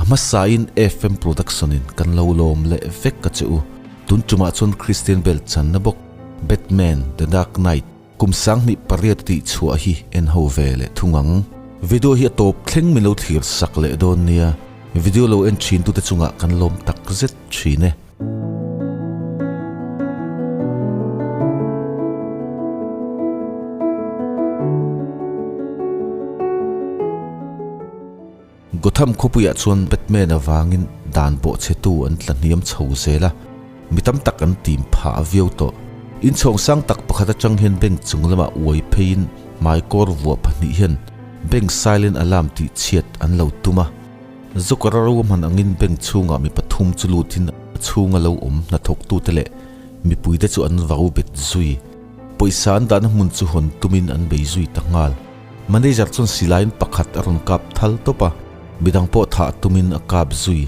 hmasain FM Production in kan lo lawm leh vek a che u. Tun tumah chuan Christian Bale channa bawk Batman, The Dark Knight kum 2008 a tih chhuah hi en ho ve leh thung ang. Video hi a tawp thleng min lo thlir sak leh dawn nia. Video lo en thin tute chungah kan lawm takzet thin e. Gotham khawpuiah chuan Batman avangin dan bawhchhetu an tla hniam chho zel a, mi tam tak an tim phah viau tawh. Inchhawng sang tak pakhat atang hian bank chung lamah uai pheiin hmaikawr vuah pahnih hian bank silent alarm tih chhiat an lo tum a. Joker-a ruahman angin bank chhungah mi pathum chu lutin a chhunga lo awm hnathawktute leh mipuite chu an vau bet zui. Pawisa an dahna hmun chu hawn tumin an bei zui ta nghal. Manager chuan silaiin pakhat a rawn kap thal tawp a, midang pawh thah tumin a kap zui.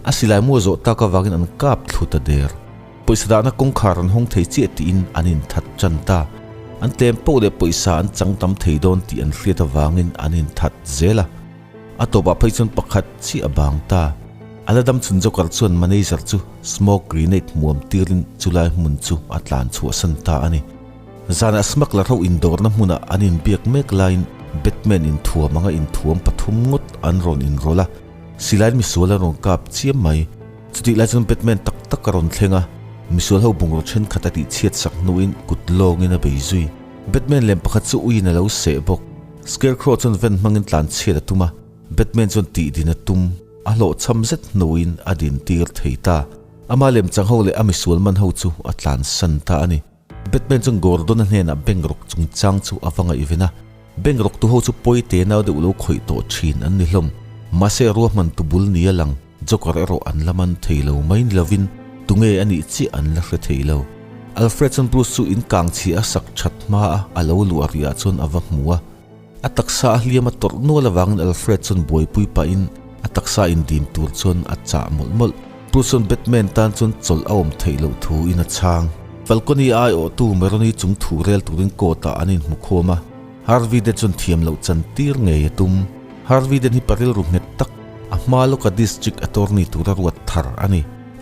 A silai mu a zawh tak avangin an kap thlu ta der. Pawisa dahna kawngkhar an hawng thei chiah tiin an inthat tan ta. An tlem poh leh pawisa an chang tam thei dawn tih an hriat avangin an inthat zel a. A tawpah phei chuan pakhat chiah a bang ta. A la dam chhun Joker chuan manager chu smoke grenade hmuam tirin chulai hmun chu a tlan chhuahsan ta a ni. Zanah smuggler ho indawrna hmunah an inbiak mek laiin Batman inthuam anga inthuam pathum ngawt an rawn inrawlh a, silaiin misual an rawn kap chiam mai. Chutih lai chuan Batman tak tak a rawn thleng a, misual ho bungraw thenkhat a tihchhiat sak hnuin kut lawngin a bei zui. Batman lem pakhat chu uiin a lo seh bawk. Scarecrow chuan van hmangin tlan chhiat a tum a, Batman chuan tih din a tum. A hlawhchham zet hnuin a din tir thei ta. Ama lemchang ho leh a misual man ho chu a tlan san ta a ni. Batman chuan Gordon-a hnenah bank rawk chungchang chu a va ngaihven a, bank rawk tu ho chu pawi te nau deuh lo khawih tawh thin an ni hlawm. Mahse ruahman tu bul ni a lang, Joker erawh an la man thei lo mai ni lovin tunge a nih chiah an la hre thei lo. Alfred chuan Bruce chu in kang chhia a sak that hma a, a lo luah riah chuan a va hmu a. A taksa a hliam a tawrh nual avangin Alfred chuan buaipui pahin a taksa indim tur chuan a chah mawlh mawlh. Bruce chuan Batman tan chuan chawlh a awm theih loh thu in a chhang. Falcone a aiawhtu Maroni chung thu rel turin court ah an inhmu khawm a, Harvey Dent chuan thiam loh chan tir ngei a tum. Harvey Dent hi parilru nghet tak, a hma lawka district attorney tura ruat thar a ni.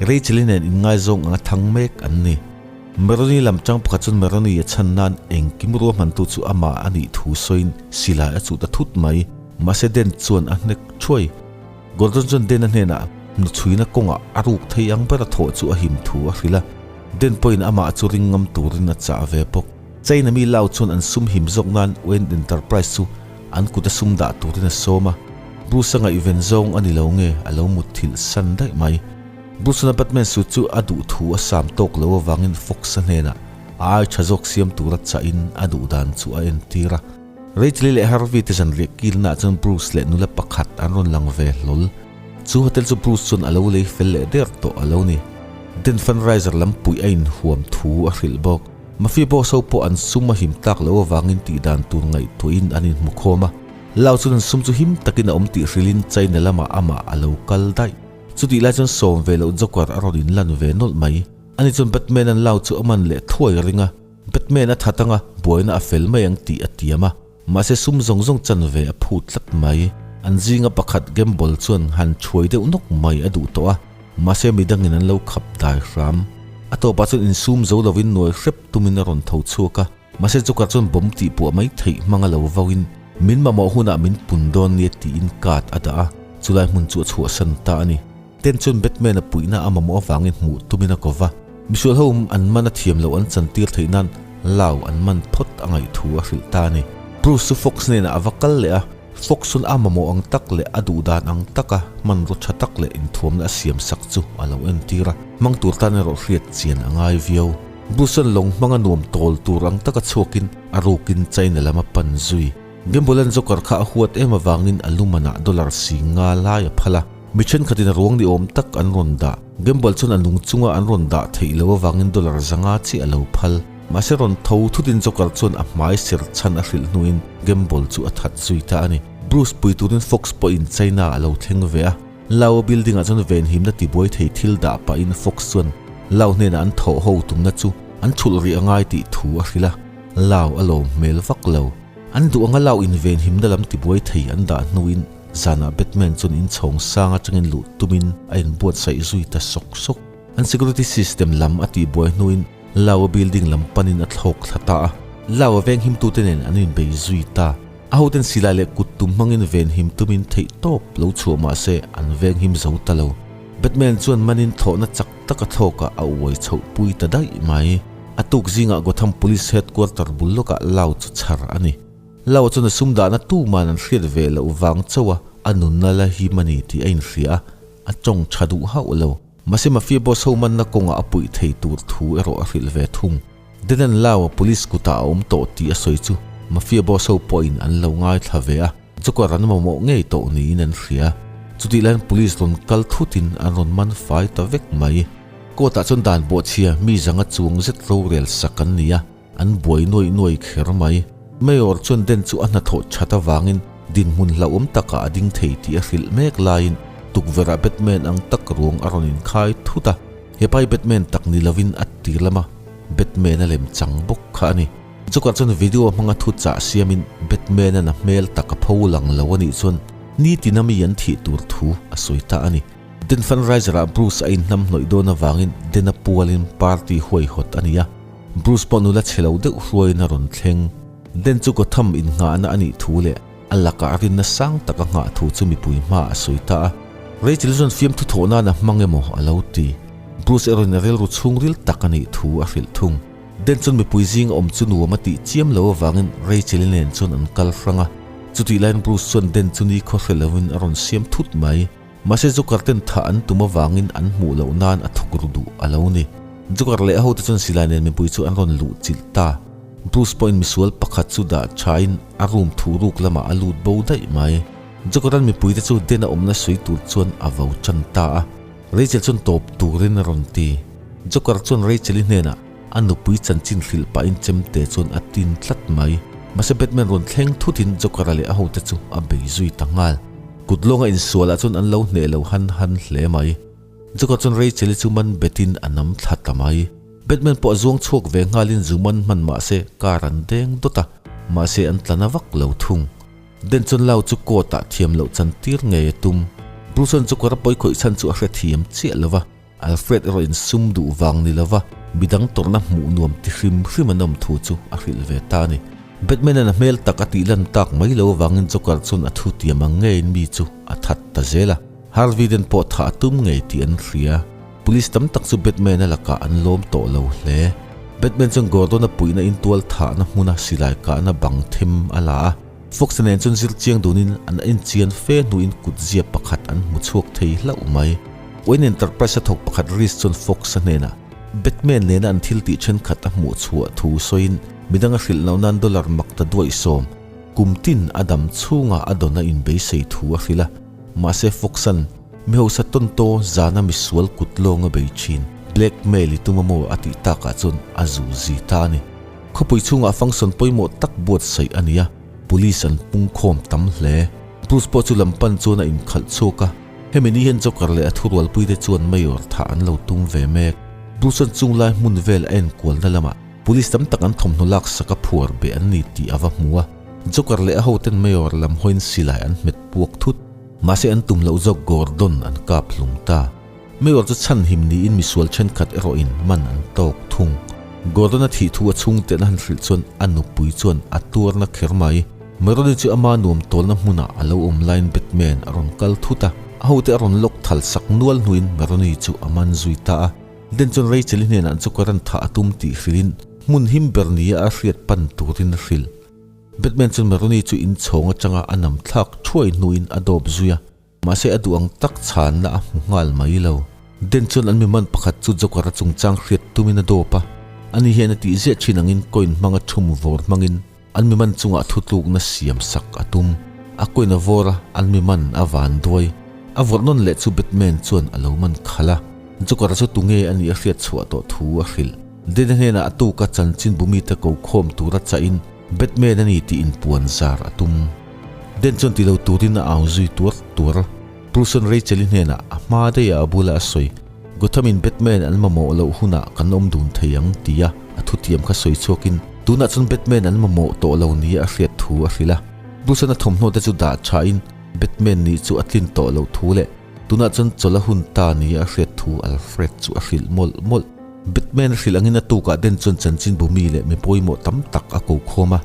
Rachel-i nen inngaizawng anga thang mek an ni. Meroni lam chang pakhat chuan Meroni a chhan nan engkim ruahmantu chu amah a nih thu sawiin silai a chuh ta thut mai. Mahse Den chuan a hnek thuai. Gordon chuan Den a hnenah hnuchhuina kawngah a ruk thei ang ber a thawh chu a him thu a hrilh a. Den pawhin amah chu ring ngam turin a chah ve bawk. China mi Lau chuan an sum him zawk nan Wayne Enterprise chu an kut a sum dah turin a sawm a. Bruce a ngaihven zawng a ni lo nge a lo mutthilh san daih mai. Bruce-a Batman suit chu a duh thu a sam tawk lo avangin Fox-a hnenah a ai tha zawk siam tura chahin a duh dan chu a entir a. Rachel-i leh Harvey te zanriah kilnaah chuan Bruce leh nula pakhat an rawn lang ve hlawl. Chu hotel chu Bruce chuan a lo lei fel leh der tawh a lo ni. Den fundraiser lampuih a inhuam thu a hrilh bawk. Mafia boss ho pawh an sum a him tak loh avangin tih dan tur ngaihtuahin an inhmukhawm a. Lau chuan an sum chu him takin a awm tih hrilhin China lamah amah a lo kal daih. Chutih lai chuan sawm ve loh Joker a rawn inlan ve nawlh mai. Ani chuan Batman an lau chu a man leh thuai a ring a, Batman a that anga buaina a fel mai ang tih a tiam a, mahse sum zawng zawng chan ve a phut tlat mai. An zinga pakhat Gamble chuan han thuai deuh nawk mai a duh tawh a, mahse midangin an lo khap dai hram. A tawpah chuan insum zo lovin nuai hrep tumin a rawn tho chhuak a, mahse Joker chuan bomb tih puah mai theih hmang a lo vauin, Min mamawh hunah min pun dawn nia tiin card a dah a, chulai hmun chu a chhuahsan ta a ni. Ten chuan Batman-a puihna a mamawh avangin hmuh tumin a ko va, misual ho an man a thiam loh an chantir theih nan Lau an man phawt a ngaih thu a hrilh ta a ni. Bruce chu Fox hnenah a va kal leh a, Fox chuan a mamawh ang tak leh a duh dan ang taka hmanraw tha tak leh inthuamna a siam sak chu a lo entir a, hmang tur tan erawh hriat chian a ngai viau. Bruce chuan lawng hmanga nuam tawl tur ang taka chhuakin a rukin China lam a pan zui. Gamble-a'n Joker kha a huat em avangin a lumanah dollar si nga lai a phal a. Mi thenkhatin a ruang ni awm tak an rawn dah. Gamble chuan a nung chunga an rawn dah theih loh avangin dollar 500 chiah a lo phal. Mahse rawn tho thutin Joker chuan a hmai ser chhan a hrilh hnuin Gamble chu a that zui ta a ni. Bruce pui turin Fox pawhin China a lo thleng ve a. Lau building ah chuan venhimna tibuai thei thil dah pahin Fox chuan Lau hnenah an thawh ho tumna chu an chhulh rih a ngai tih thu a hrilh a, Lau a lawm hmel vak lo. An duh anga Lau in venhimna lam tibuai thei an dah hnuin Zanah Batman chuan inchhawng sang atangin luh tumin a inbuatsaih zui ta sawk sawk. An security system lam a tihbuai hnuin Lau-a building lam panin a thlawk thla ta a. Lau-a venghimtute nen an inbei zui ta. A hoten silai leh kut tum hmangin venhim tumin theih tawp lo chhuah mah se an venghim zo ta lo. Batman chuan manin thlawhna chak tak a thlawkah a uai chhoh pui ta daih mai. A tuk zingah Gotham Police Headquarter bul lawkah Lau chu chhar a ni. Lau chuan a sum dahna tuman an hriat ve loh vang chauh a a nunna la him a ni tih a inhria a, a tawng tha duh hauh lo. Mahse Mafia boss ho manna kawngah a puih thei tur thu erawh a hrilh ve thung. Denan Lau a police kutah a awm tawh tih a sawi chu Mafia boss ho pawhin an lo ngaithla ve a, Joker an mamawh ngei tawh niin an hria. Chutih laiin police rawn kal thutin an rawn man fai ta vek mai. Court ah chuan dan bawhchhia mi zanga chuang zet rorel sak an ni a. An buai nuaih nuaih kher mai. Mayor chuan Den chu a hnathawh that avangin dinhmun hlauhawm takah a ding thei tih a hrilh mek laiin tukverhah Batman ang tak ruang a rawn inkhai thut a. Hepa hi Batman tak ni lovin a tir lama Batman a lem chang bawk kha a ni. Joker chuan video hmanga thu chah siamin Batman-a'n a hmel tak a pho lang lo a nih chuan nitin a mi an thih tur thu a sawi ta a ni. Den fundraiser-ah Bruce a inhnamhnawih dawn avangin Den-a pualin party huaihawt a ni a. Bruce pawh nula chhe lo deuh hruaiin a rawn thleng. Den chu Gotham innghahna a nih thu leh a lakah rinna sang tak a nghah thu chu mipui hmaah a sawi ta a. Rachel chuan fiamthu thawh nan a hmang emaw a lo ti. Bruce erawhin a rilru chhungril tak a nih thu a hrilh thung. Den chuan mipui zing a awm chu nuam a tih chiam lo avangin Rachel-i nen chuan an kal hrang a. Chutih laiin Bruce chuan Den chu nikhaw hre lovin a rawn siam thut mai. Mahse Joker ten thah an tum avangin an hmuh loh nan a thuk ru duh a lo ni. Joker leh a hote chuan silai nen mipui chu an rawn luh chilh ta. Bruce pawhin misual pakhat chu dah thain a room thuhruk lamah a lut bo daih mai. Joker-a'n mipuite chu den a awmna sawi tur chuan a vo tan ta a. Rachel chuan tawp turin a rawn ti. Joker chuan Rachel-i hnenah a nupui chanchin hrilh pahin chemte chuan a tin tlat mai. Mahse Batman rawn thleng thutin Joker-a leh a hote chu a bei zui ta nghal. Kut lawnga insualah chuan an lo hneh lo han han hle mai. Joker chuan Rachel-i chu man betin a nam thla ta mai. Batman pawh a zuang chhuak ve nghalin zu man hman mah se car an deng dawt a, mahse an tla na vak lo thung. Den chuan Lau chu court ah thiam loh chan tir ngei a tum. Bruce chuan Joker a pawi khawih chhan chu a hrethiam chiah lo va. Alfred erawh in sum duh vang ni lova midang tawrhna hmuh nuam ti hrim hrim an awm thu chu a hrilh ve ta a ni. Batman-a'n a hmel tak a tih lan tak mai lo avangin Joker chuan a thu tiam ang ngeiin mi chu a that ta zel a. Harvey Dent pawh thah a tum ngei tih an hria. Police tam tak chu Batman-a lakah an lawm tawh lo hle. Batman chuan Gordon-a puihna in tual thahna hmuna silai kahna bang them a la a. Fox-a nen chuan zir chiang dunin an inchian fe hnuin kutzia pakhat an hmu chhuak thei hlauh mai. Wayne Enterprise a thawk pakhat Reese chuan Fox-a hnenah Batman nena an thil tih thenkhat a hmuh chhuah thu sawiin midang a hrilh loh nan dollar mak ta duaih sawm kum tin a dam chhunga a dawn a inbeisei thu a hrilh a. Mahse Fox-a'n mi hausa tawntaw zana misual kut lawng a bei thin blackmail i tum a maw a tih takah chuan a zu zi ta a ni. Khawpui chhungah function pawimawh tak buatsaih a ni a, police an pungkhawm tam hle. Bruce pawh chu lam pan chuan a inkhalh chhuak a, hemi ni hian Joker leh a thurualpuite chuan Mayor thah an lo tum ve mek. Bruce chuan chung lai hmun vel a enkualna lamah police tam tak an thawmhnaw laksak a phuar beh an ni tih a va hmu a, Joker leh a hoten Mayor lam hawiin silai an hmet puak thut. Mahse an tum loh zawk Gordon an kap hlum ta. Mayor chu chhanhim niin misual thenkhat erawhin man an tawk thung. Gordon-a thih thu a chhungten a han hrilh chuan a nupui chuan a tuarna kher mai. Meroni chu ama nuam tawlna hmunah a lo awm laiin Batman a rawn kal thut a, a hote a rawn lawk thal sak nual hnuin Meroni chu a man zui ta a. Den chuan Rachel-i hnenah an Joker an thah a tum tih hrilhin hmun him ber nia a hriat pan turin a hrilh. Batman chuan Meroni chu inchhawng atanga a nam thlak thuai hnuin a dawp zui a. Mahse a duh ang tak chhanna a hmu nghal mai lo. Den chuan an miman pakhat chu Joker-a chungchang hriat tumin a dawp a, ani hian a tih ziah thin angin coin hmanga thum vawr hmangin an miman chungah thutlukna siam sak a tum. A coin a vawr a, an miman a van duai. A vawrh nawn leh chu Batman chuan a lo man khalh a, Joker-a chu tunge a nih a hriat chhuah tawh thu a hrilh. Den-a hnenah a tuka chanchin bumite ko khawm tura chahin Batman a ni tih inpuan zar a tum. Den chuan ti lo turin a au zui tuar tuar. Bruce-a'n Rachel-i hnenah a hma daih ah a bula a sawi, Gotham-in Batman an mamawh loh hunah kan awm dun thei ang tia a thutiam kha sawi chhuakin tunah chuan Batman an mamawh tawh lo nia a hriat thu a hrilh a. Bruce-a'n a thawmhnaw te chu dah thain Batman nih chu a tlin tawh loh thu leh tunah chuan chawlh a hun ta nia a hriat thu Alfred chu a hrilh mawlh mawlh. Batman a hrilh angin a tukah Den chuan chanchinbu mi leh mi pawimawh tam tak a ko khawm a.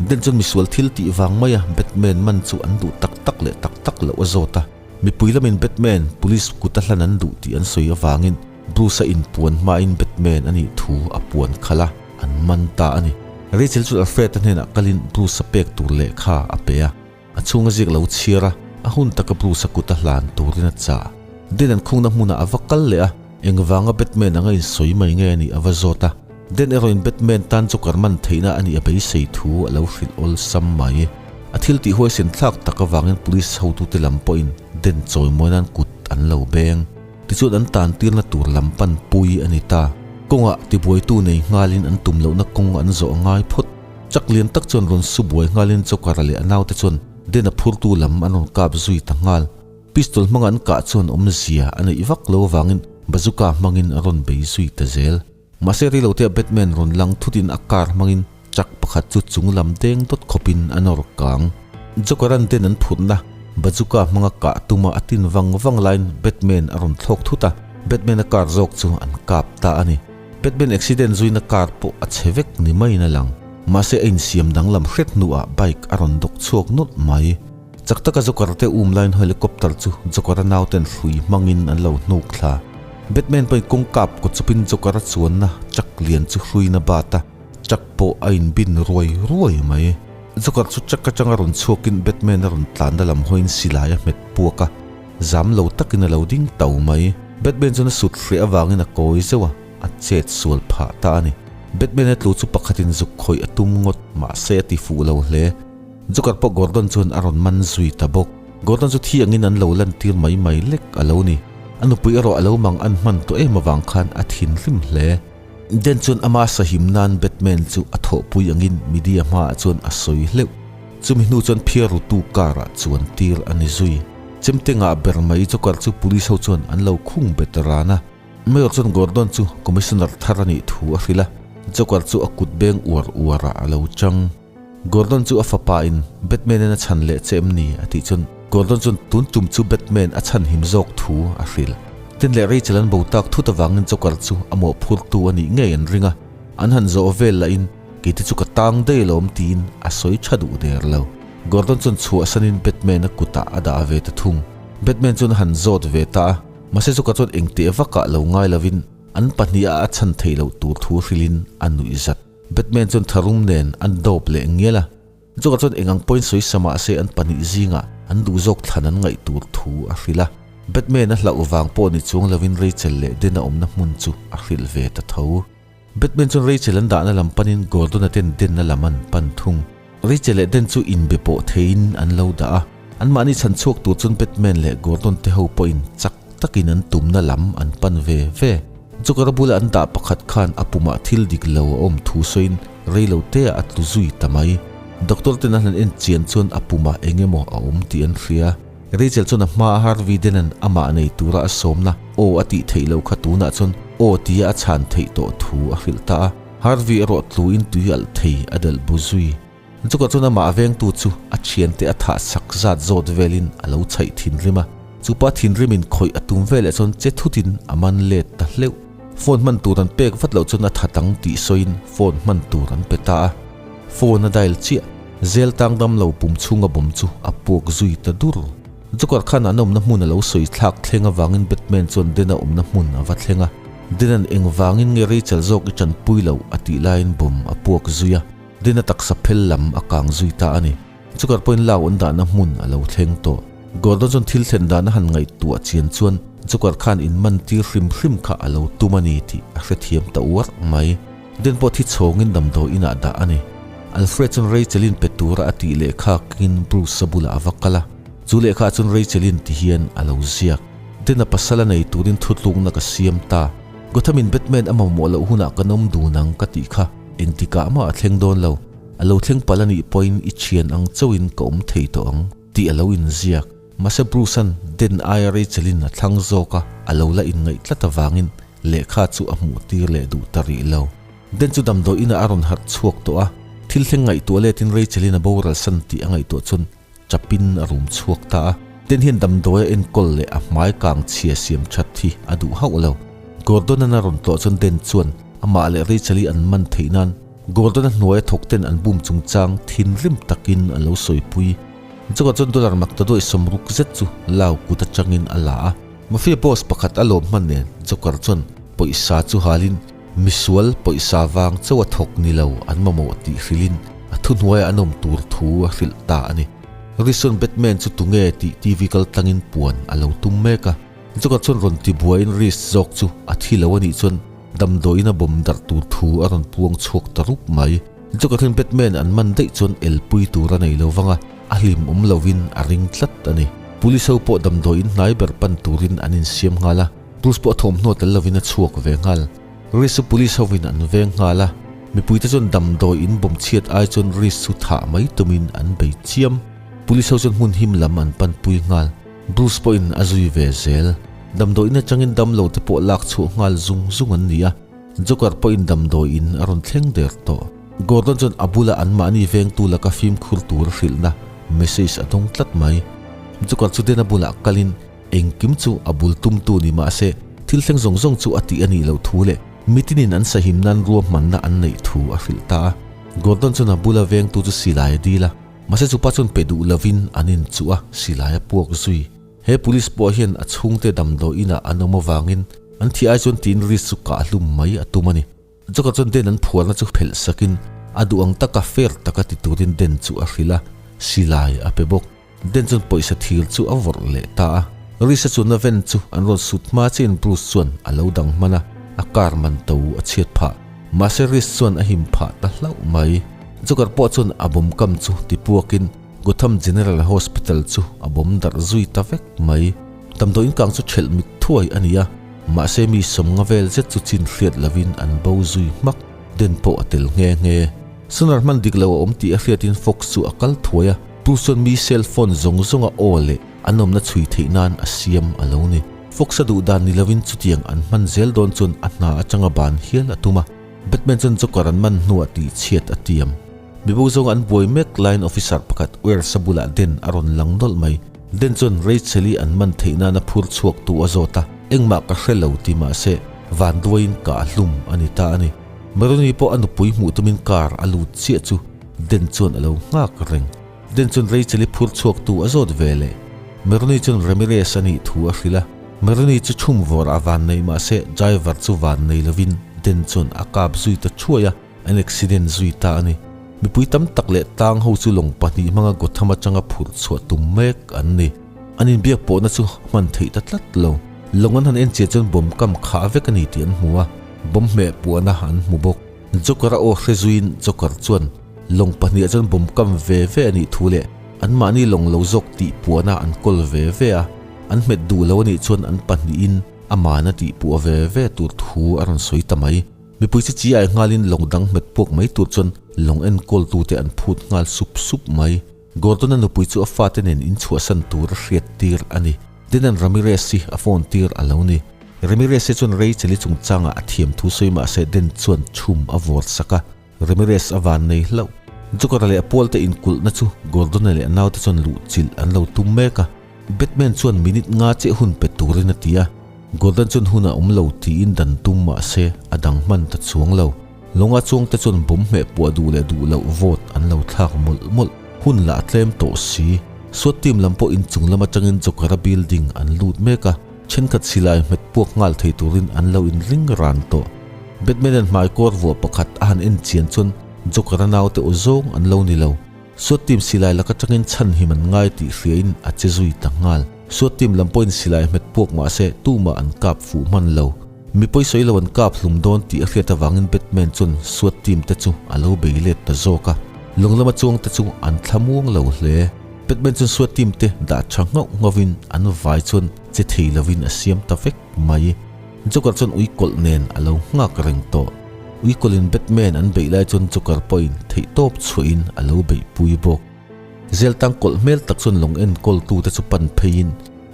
Den chuan misual thil tih vang maia Batman man chu an duh tak tak leh tak tak loh a zawt a. Mipui lamin Batman police kut a hlan an duh tih an sawi avangin Bruce-a inpuan hmain Batman a nih thu a puan khalh a, an man ta a ni. Rachel chu Alfred-a hnenah kalin Bruce-a pek tur lehkha a pe a. A chhunga ziak lo chhiar a, a hun taka Bruce-a kut a hlan turin a chah. Den an khungna hmunah a va kal leh a, engvanga Batman anga insawi mai nge a nih a va zawt a. Den erawhin Batman tan Joker man theihna a nih a beisei thu a lo hrilh awlsam mai. A thil tih huaisen thlak tak avangin police hotute lam pawhin Den chawimawi nan kut an lo beng. Tichuan an tan tirna tur lam pan pui a ni ta. Kawngah tibuaitu nei nghalin an tum lohna kawng an zawh a ngai phawt. Chak lian tak chuan rawn su buai nghalin Joker-a leh a naute chuan Den a phurtu lam an rawn kap zui ta nghal. Pistol hmanga an kah chuan awmzia a neih vak lo avangin bazooka hmangin a rawn bei zui ta zel. Mahse reilotea Batman rawn lang thutin a car hmangin truck pakhat chu chung lam deng dawt khawpin a nawr kang. Joker-a'n den an phurhna bazooka hmanga kah tuma a tin vang vang laiin Batman a rawn thlawk thut a, Batman-a car zawk chu an kap ta a ni. Batman accident zuina car pawh a chhe vek ni maiin a lang. Mahse a insiam danglam hret hnuah bike a rawn dawk chhuak nawlh mai. Chak taka Joker te um laiin helicopter chu Joker-a nauten hrui hmangin an lo hnuk thla. Batman pawhin kawng kap kaw chawpin Joker-a chuanna truck lian chu hruiin a bat a, truck pawh a inbin ruai ruai mai. Joker chu truck atanga rawn chhuakin Batman a rawn tlanna lam hawiin silai a hmet puak a, zam lo takin a lo ding tau mai. Batman chuan a sut hreh avangin a kawi zeuh a, a chet sual phah ta a ni. Batman-a tlu chu pakhatin zuk khawih a tum ngawt, mahse a ti fuh lo hle. Joker pawh Gordon chuan a rawn man zui ta bawk. Gordon chu thi angin an lo lantir mai mai lek a lo ni. A nupui erawh a lo mang an hman tawh em avang khan a thinrim hle. Den chuan ama sahim nan Batman chu a thawhpui angin media hmaah chuan a sawi hleuh. Chumi hnu chuan phiar rutu car ah chuan tir a ni zui. Chemte ngah ber mai Joker chu police ho chuan an lo khung bet ran a. Mayor chuan Gordon chu Commissioner thar a nih thu a hrilh a. Joker chu a kut beng uar uar ah a lo chang. Gordon chu a fapa in Batman in a chhan leh che em ni? a tih chuan Gordon chuan tun tum chu Batman a chhan him zawk thu a hrilh. Tin leh Rachel an bo tak thut avangin Joker chu a mawhphurtu a nih ngei an ring a, an han zawh vel lah in kei te chu ka tang daih alawm tiin a sawi tha duh der lo. Gordon chuan chhuahsan in Batman a kutah a dah ve ta thung. Batman chuan a han zawt ve ta a, mahse Joker chuan engteh vakah lo ngai lovin an pahniha a chhan theih loh tur thu hrilhin a nuih zat. Batman chuan tharum nen an dawp leh ngial a, Joker chuan eng ang pawhin sawi sa mah se an pahnih zingah an duh zawk thlan an ngaih tur thu a hrilh a. Batman a hlauh vang pawh ni chuang lovin Rachel leh Den a awmna hmun chu a hrilh ve ta tho. Batman chuan Rachel an dahna lam panin Gordon-a ten Den-a lam an pan thung. Rachel leh Den chu inbe pawh theiin an lo dah a, anmahni chhan chhuak tur chuan Batman leh Gordon te ho pawhin chak takin an tumna lam an pan ve ve. Joker-a bula an dah pakhat khan a pumah thil dik lo a awm thu sawiin reilo teah a tlu zui ta mai. Doctor ten an han en chian chuan a pumah eng emaw a awm tih an hria. Rachel chuan a hmaa Harvey Denen amah nei tura a sawmna aw a tih theih loh kha tunah chuan aw tia a chhan theih tawh thu a hrilh ta a. Harvey erawh tluin tui alh thei a delh bu zui. Chukah chuan amah vengtu chu a thiante a thah sak zat zawt velin a lo chhaih thinrim a. Chupa thinrimin khawih a tum veleh chuan che thutin a man let ta hleuh. Phone hman tur an pek vat loh chuan a that ang tih sawiin phone hman tur an pe ta a. Phone a dial chiah. Zel tang dam lo pum chhunga bawm chu a puak zui ta dur. Joker khan an awmna hmun a lo sawi thlak thleng avangin Batman chuan Den-a awmna hmun a va thleng a. Den-a'n engvangin nge Rachel zawk i tanpui loh a tih laiin bawm a puak zui a. Den-a taksa phel lam a kang zui ta a ni. Joker pawhin lak an dahna hmun a lo thleng tawh. Gordon chuan thil thlen dahna han ngaihtuah chian chuan Joker khan in man tir hrim hrim kha a lo tum a ni tih a hrethiam ta uar mai. Den pawh thi chhawngin damdawi inah dah a ni. Alfred chuan Rachel-in pe tura a tih lehkha kengin Bruce-a bulah a va kal a. Chu lehkha chuan Rachel-in ti hian a lo ziak. Den a pasal a nei turin thutlukna ka siam ta. Gotham-in Batman a mamawh loh hunah kan awm dun ang ka tih kha engtikah mah a thleng dawn lo. A lo thleng palh a nih pawhin i thian ang chauhin ka awm thei tawh ang tih a lo inziak. Mahse Bruce-a'n Den aia Rachel-in a thlang zawk a, a lo la inngaih tlat avangin lehkha chu a hmuh tir leh duh ta rih lo. Den chu damdawi inah a rawn harh chhuak tawh a, thil thleng ngaihtuah letin Rachel-in a boral san tih a ngaihtuah chuan. Chapin a rum chhuak ta a. Den hian damdawi a enkawl leh a hmai kang chhia siam that hi a duh hauh lo. Gordon-a'n a rawn tlawh chuan Den chuan amah leh Rachel-i an man theih nan Gordon-a hnuaia thawk ten an bum chungchang thinrim takin a lo sawipui. Joker chuan dollar mak ta duai 60 zet chu Lau kut atangin a la a. Mafia boss pakhat a lawm hman nen Joker chuan pawisa chu halin misual pawisa vang chauh a thawk ni lo an mamawh tih hrilhin a thuhnuaiah an awm tur thu a hrilh ta a ni. Rison Batman chu tunge tih TV kal tlangin puan a lo tum mek a. Joker chuan rawn ti buaiin Reese zawk chu a thi lo a nih chuan damdawiin a bawm darh tur thu a rawn puang chhuak ta rup mai. Joker hian Batman an man daih chuan elpui tur a nei lo vang a, a hlim awm lovin a ring tlat a ni. Police ho pawh damdawiin hnai ber pan turin an insiam nghal a, Bruce pawh thawmhnaw tel lovin a chhuak ve nghal. Reese chu police hovin an veng nghal a, mipuite chuan damdawiin bawm chhiat ai chuan Reese chu thah mai tumin an bei chiam. Police ho chuan hmun him lam an panpui nghal. Bruce pawhin a zui ve zel. Damdawiin atangin damlo te pawh lak chhuah nghal zung zung an ni a, Joker pawhin damdawiin a rawn thleng der tawh. Gordon chuan a bula anmahni vengtu laka fimkhur tur a hrilhna message a dawng tlat mai. Joker chu Den a bulah kalin engkim chu a bul tumtu ni mah se thil thleng zawng zawng chu a tih a nih loh thu leh mitinin an sahim nan ruahmanna an neih thu a hrilh ta a. Gordon chuan a bula vengtu chu silai a dil a, mahse chupa chuan pe duh lovin an inchuh a, silai a puak zui. He police pawh hian a chhungte damdawi inah an awm avangin an thih ai chuan tiin risk chu kah hlum mai a tum a ni. Joker chuan Den an phuarna chu phelh sakin a duh ang taka fair taka ti turin Den chu a hrilh a, silai a pe bawk. Den chuan pawisa thir chu a vawrh leh ta a. Risk-a chuanna van chu an rawn sut hma chiahin Bruce chuan a lo dang hman a, a car man to a chhiat phah. Mahse Risk chuan a him phah ta hlauh mai. Joker pawh chuan a bawm kam chu tipuakin Gotham General Hospital chu a bawm darh zui ta vek mai. Damdawiin kang chu ṭhelh mit thuai a ni a, mahse mi sawmnga vel zet chu chin hriat lovin an bo zui hmak. Den pawh a tel nghe nghe. Sonar hman dik lo a awm tih a hriatin Fox chu a kal thuai a, Bruce chuan mi cell phone zawng zawnga aw leh an awmna chhui theih nan a siam a lo ni. Fox a duh dan ni lovin chutiang an hman zel dawn chuan a hna atanga ban hial a tum a, Batman chuan Joker an man hnuah tihchhiat a tiam. Mibo zawng an buai mek laiin officer pakhat Wells-a bulah Den a rawn lang nawlh mai. Den chuan Rachel-i an man theih nana phur chhuak tu a zawt a, engmah ka hre lo ti mahse vanduaiin kah hlum a ni ta a ni. Maroni pawh a nupui hmuh tumin car a lut chiah chu Den chuan a lo nghak reng. Den chuan Rachel-i phur chhuak tu a zawt ve leh. Maroni chuan Ramirez a nih thu a hrilh a, Maroni chu chhum vawrah a van nei mahse driver chu van nei lovin Den chuan a kap zui ta thuai a. An accident zui ta a ni. Mipui tam tak leh tlang ho chu lawng pahnih hmanga Gotham atanga phurh chhuah tum mek an ni. An inbiak pawhna chu hman theih ta tlat lo. Lawng an han en chiah chuan bomb kam khah vek a ni tih an hmu a, bomb hmeh puahna an hmu bawk. Joker a aw hre zuiin Joker chuan lawng pahniha chuan bomb kam ve ve a nih thu leh anmahni lawng lo zawk tih puahna an kawl ve ve a, an hmet duh lo a nih chuan an pahnihin amahna tih puah ve ve tur thu a rawn sawi ta mai. Mipui chu chi ai nghalin lawng dang hmet puak mai tur chuan lawng enkawltute an phut nghal sup sup mai. Gordon-a nupui chu a fate nen inchhuahsan tur a hriat tir a ni. Denan Ramirez hi a phone tir a lo ni. Ramirez-i chuan Rachel-i chungchangah a thiam thu sawi mahse Den chuan chhum a vawr sak a, Ramirez a van nei hlauh. Joker-a leh a pualte inkulhna chu Gordon-a leh a naute chuan luhchilh an lo tum mek a. Batman chuan minute nga chiah hun pe turin a ti a, Gordon chuan hun a awm lo tiin dan tum mah se a dang hman ta chuang lo. Lawnga chuangte chuan bomb hmeh puah duh leh duh loh vote an lo thlak mawlh mawlh. Hun lah a tlem tawh si. SWAT team lam pawh inchung lam atangin Joker-a building an lut mek a, thenkhat silai hmet puak nghal thei turin an lo inring ran tawh. Batman-a'n hmaikawr vuah pakhat a han en chian chuan Joker-a naute aw zawng an lo ni lo. SWAT team silai lak atangin chhan him an ngai tih hriain a che zui ta nghal. SWAT team lam pawhin silai hmet puak mah se tumah an kap fuh hman lo. Mi pawisawi lo an kap hlum dawn tih a hriat avangin Batman chuan SWAT team te chu a lo bei let ta zawk a. Lawng lama chuang te chu an thlamuang lo hle. Batman chuan SWAT team te dah tha nghauh nghauhin an vai chuan che thei lovin a siam ta vek mai. Joker chuan ui kawlh nen a lo nghak reng tawh. Ui kawlhin Batman an beih lai chuan Joker pawhin theihtawp chhuahin a lo beihpui bawk. Zeltang kawlh hmel tak chuan lawng enkawltute chu pan pheiin,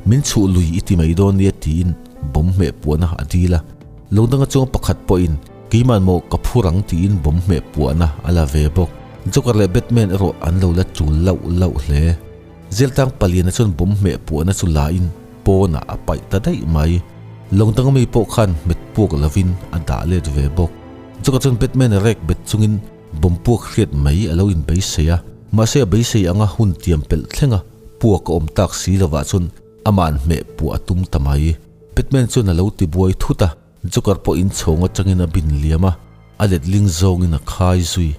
Min chhuh lui i ti mai dawn nia tiin bomb hmeh puahna a dil a. Lawng danga chuang pakhat pawhin, Keimah maw ka phur ang tiin bomb hmeh puahna a la ve bawk. Joker leh Batman erawh an lo la chul lauh lauh hle. Zeltang paliana chuan bomb hmeh puahna chu la in pawnah a paih ta daih mai. Lawng dang ami pawh khan hmet puak lovin a dah let ve bawk. Chutah chuan Batman a rek bet chungin bomb puak hriat mai a lo inbeisei a, mahse a beisei anga hun tiam pelh thlenga puak a awm tak si lovah chuan ama'n hmeh puah a tum ta mai. Batman chuan a lo ti buai thut a, Joker pawh inchhawng atangin a bin liam a, a letling zawngin a khai zui.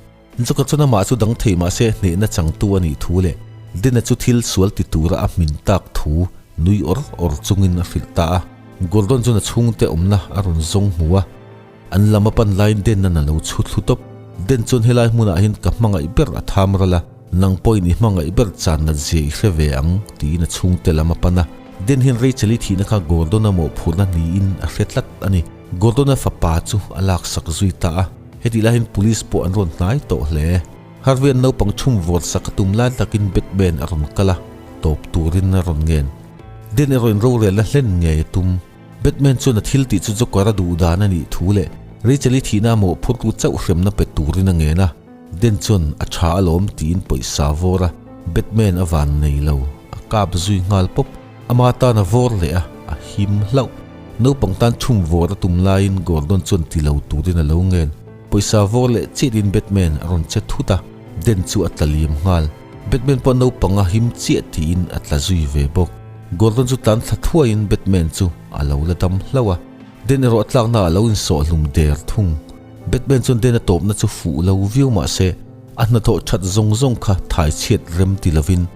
Joker chuan amah chu dang thei mahse hnehna changtu a nih thu leh Dena chu thil sual ti tura a hmin tak thu nui awr awr chungin a hrilh ta a. Gordon chuan a chhungte awmna a rawn zawng hmu a, an lam a pan laiin Denan a lo chhu thlu tawp. Den chuan helai hmunah hian ka hmangaih ber a tham ral a, nang pawhin i hmangaih ber chan nat zia i hre ve ang tiin a chhungte lam a pan a. Den hian Rachel-i thihna kha Gordon-a mawhphurhna niin a hre tlat a ni. Gordon-a fapa chu a laksak zui ta a. Hetih lai hian police pawh an rawn hnai tawh hle. Harvey-a'n naupang chhum vawr sak a tum lai takin Batman a rawn kal a, tawp turin a rawn ngen. Den erawh in rorelna hlen ngei a tum. Batman chuan a thil tih chu Joker a duh dan a nih thu leh Rachel-i thihna a mawhphurtu chauh hremna pe turin a ngen a. Den chuan a tha alawm tiin pawisa vawr a, Batman a van nei lo, a kap zui nghal pawp. Ama tan a vawr leh a, a him hlauh. Naupang tan chhum vawr a tum laiin Gordon chuan ti lo turin a lo ngen. Pawisa vawr leh chiahin Batman a rawn che thut a, Den chu a tla liam nghal. Batman pawh naupang a him chiah tiin a tla zui ve bawk. Gordon chu tlan thla thuaiin Batman chu a lo la dam hlauh a, Den erawh a tlakna ah a lo insawh hlum der thung. Batman chuan Den a tawpna chu fuh lo viau mah se, a hnathawh that zawng zawng kha thai chhiat rem ti lovin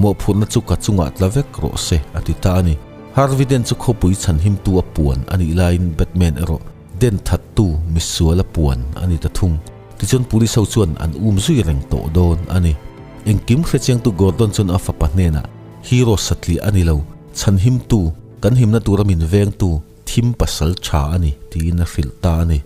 mawhphurhna chu ka chungah tla vek rawh se a ti ta a ni. Harvey Dent chu khawpui chhanhimtu a puan a nih laiin Batman erawh Dent thattu misual a puan a ni ta thung. Tichuan police ho chuan an um zui reng tawh dawn a ni. Engkim hrechiangtu Gordon chuan a fapa hnenah, Hero satliah a ni lo, chhanhimtu, kan himna tura min vengtu, thim pasal tha a ni, tiin a hrilh ta a ni.